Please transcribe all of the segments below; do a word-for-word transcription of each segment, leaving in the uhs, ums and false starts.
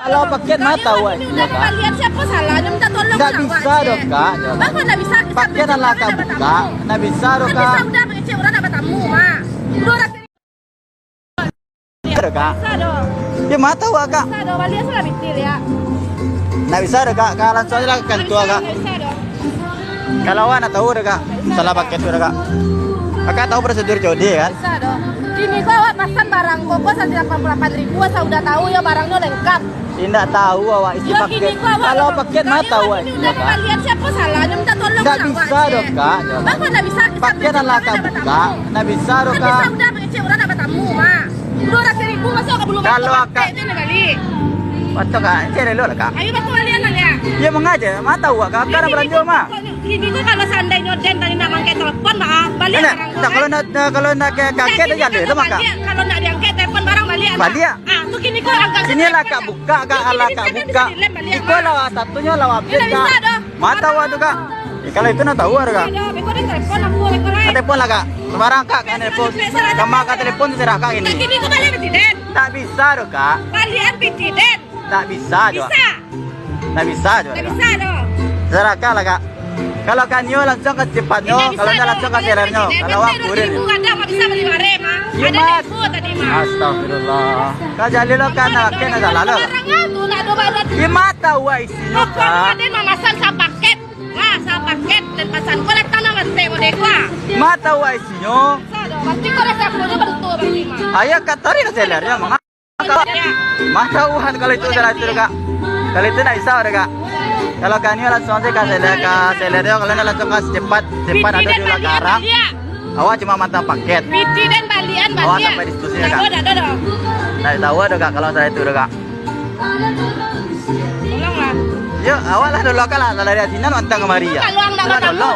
Kalau paket mah tahu, eh, ini udah kak. Kalian siapa salahnya minta tolong. Ndak bisa doh, Kak. Bang, kok ndak bisa? Paket lah Kak buka. Ndak bisa doh, Kak. Ndak bisa, udah mengecek orang nak bertamu, Mak. Udah, udah. Ndak bisa doh, Kak. Bisa doh. Ya, mah tahu, Kak. Bisa doh, baliak salah bitil, ya. Ndak bisa doh, Kak. Kak, langsung aja lah ke kantua, Kak. Ndak bisa, ndak bisa doh. Kalau awak nak tahu dah, Kak, masalah paket tu dah, Kak. Kakak tahu prosedur C O D, kan? Bisa doh. Kini ko awak pasan barang koko satu lapan puluh lapan ribu, asal udah tahu yo barang nyo lengkap. Indak tahu awak isi paket. Yo, kini ko awak kalau paket mah tahu, eh, ini udah kak. Kalian siapa salahnya minta tolong awak, Cek? Ndak bisa doh, Kak. Bang, kok ndak bisa? Paket lah Kak buka. Ndak bisa doh, Kak. Ndak bisa, udah mengecek orang nak bertamu, Mak. Dua ratus ribu masuk ke belum. Kalau masuk akak paket je nak balik. Patut, Kak. Cek dulu lah, Kak. Ayo, patut balian lah, ya. Ya, mangga je. Mah tahu, Kak. Kakak nak belanjo, mah. Kini ko kalau seandainyo den tadi nak mangke telepon, bah, baliak barang tu, kalau kan? Nak, kalau nak ke, kaget aja deh, lo maka. Baliak, kalau nak diangkek telepon barang baliak, nah. Baliak. Ah, tu kini ko angkat. Sini lah, Kak, buka, Kak, alah, Kak, buka. Iko lah, satunyo lah, Kak. Ndak bisa doh. Mata awak tu, Kak. Eh, kalau itu nak tahu ada, Kak. Ada, beko den telepon aku, beko lain. Telepon lah, Kak. Sembarang, Kak, kan telepon. Kamar, Kak, telepon tu serak, Kak, ini. Kini ko baliak piti den. Tak bisa doh, Kak. Baliak piti den. Tak bisa jo. Bisa. Tak bisa jo. Tak bisa doh. Serahkan lah, Kak. Kalau kan nyo langsung ka cepatnyo, kalau ndak langsung ka selernyo. Kalau awak kurir. Ibu kadang nggak bisa beli barang, mah. Iya, ada Mas. Ibu tadi, mah. Astagfirullah. Kak Jalil lo kan nak kena salah lo. Barang tu nak ada barang. Iya, mah tahu isinyo, Kak. Ada mah masan sapaket. Nah, sapaket dan pasan ko datang nak bantai model ko, ah. Mah tahu isinyo. Bisa doh. Pasti ko rasa ko nyo betul berarti, mah. Ayo, Kak, tarik lah selernyo, mah. Mah tahu han kalau itu salah itu, Kak. Kalau itu ndak bisa, Kak. Kalau kami langsung saja ka seller, ka seller dia, kalau ndak langsung ka secepat, cepat ada di ulah karang. Awak cuma mantap paket. Piti den balian, awak balian. Sampai diskusi, Kak. Ndak tahu ada, Kak, kalau salah itu, Kak. Tolonglah. Yo, awak lah dulu, Kak, lah. Lah dari Asinan mantap kamari, ya. Kalau ang ndak tolong.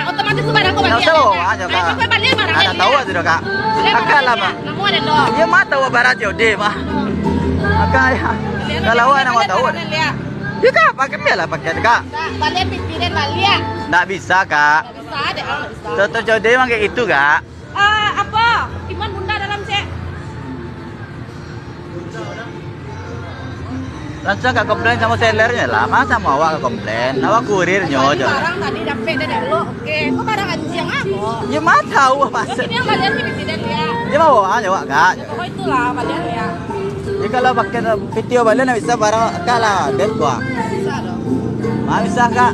Otomatis tu barang ko balian. Ndak usah bawa, aja, Kak. Kau balian barang. Ndak tahu tu, Kak. Akak lah, Bang. Namu ada doh. Iyo, mah tahu barang C O D, mah. Akak, ya. Kalau awak nak tahu. Lihat. Yo, Kak, pakai biarlah pakai, Kak. Balian piti den baliak. Ndak bisa, Kak. Ndak bisa, dek, ah, ndak bisa. Tutur C O D memang kayak itu, Kak. Ah, apa? Iman bunda dalam, Cek. Langsung ka komplain samo sellernya lah. Masa mau awak ka komplain? Awak kurirnyo je. Barang tadi dapek dari lo. Oke, kok barang anjing apa? Ya, mah tahu apa. Ini yang bagian ini tidak lihat. Ya, mau awak, Kak. Ya, pokok itulah, bagian lihat. Ya, kalau pakai video balik, ndak bisa barang, Kak, lah, den gua. Bisa dong. Mah bisa, Kak.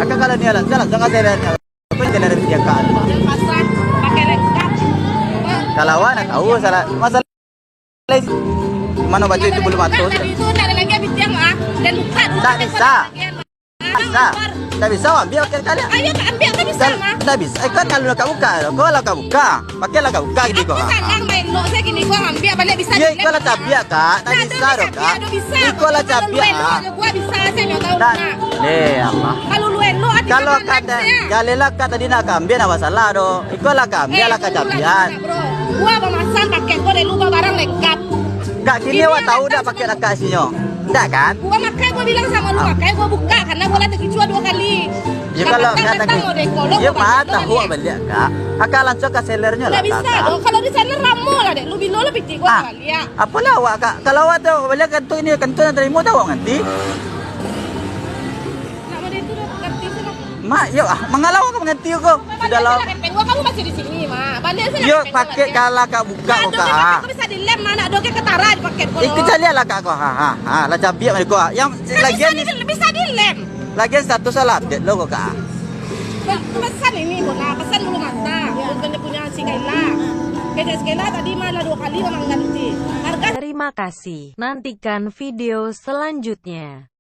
Kak, kalau dia langsung, langsung ka sellernya. Apa yang dari dia, Kak? Pasang, pakai lengkap. Kalau awak nak tahu, salah, masalah mano baju itu belum atur. Tadi itu ndak ada lagi habis tiang, ah. Dan buka dulu. Tak bisa. Tak bisa. Tak bisa, ambil pakai kali. Ayo, Kak, ambil, tak bisa, mah. Tak bisa. Eh, kan kalau nak buka, kau lah kau buka. Pakai lah kau buka gini kau. Aku sanang main lo saya gini, kau ambil balik bisa. Ya, kau lah cabiak, Kak. Tak bisa doh, Kak. Iko lah cabiak, ah. Gua bisa, saya nggak tahu, Kak. Eh, Allah. Kalau lu elok, hati. Kalau kata, jaleh lah, Kak, tadi nak ka ambiak, ndak masalah doh. Iko lah ka ambiak, lah ka cabiak. Gua bamasan paket gua dari lu, barang lengkap. Kak, kini awak tahu ndak paket akak sinyo? Ndak, kan? Gua makai, gua bilang sama lu, makai gua buka, karena gua lah terkecoh dua kali. Ya, kalau datang, datang, ya, mah tahu baliak, Kak. Akak langsung ka sellernya lah, Kak. Ndak bisa doh. Kalau di sana ramo lah, dek. Lu bilo lah piti gua baliak. Apolah awak, Kak? Kalau awak tu baliak kantua ini, kantua nan tarimo tu awak manganti. Nak model tu dah ganti sudah. Mak, yo, ah, mangalau ka manganti ko. Sudah lah. Kamu masih di sini, Mak. Baliak saja. Yo, paket kalah Kak buka ko, Kak. Aku bisa dilem, Mak, nak doke ketara di paket ko. Ikut caliak lah, Kak, ko. Ha, ha, ha, lah cabiak mah ko. Yang lagian bisa dilem. Lagian status salah update lo ko, Kak. Pesan ini, Bona. Pesan bulu mata. Bukan dia punya si Kaila. Kejadian si Kaila tadi malah dua kali mah mangganti. Harga. Terima kasih. Nantikan video selanjutnya.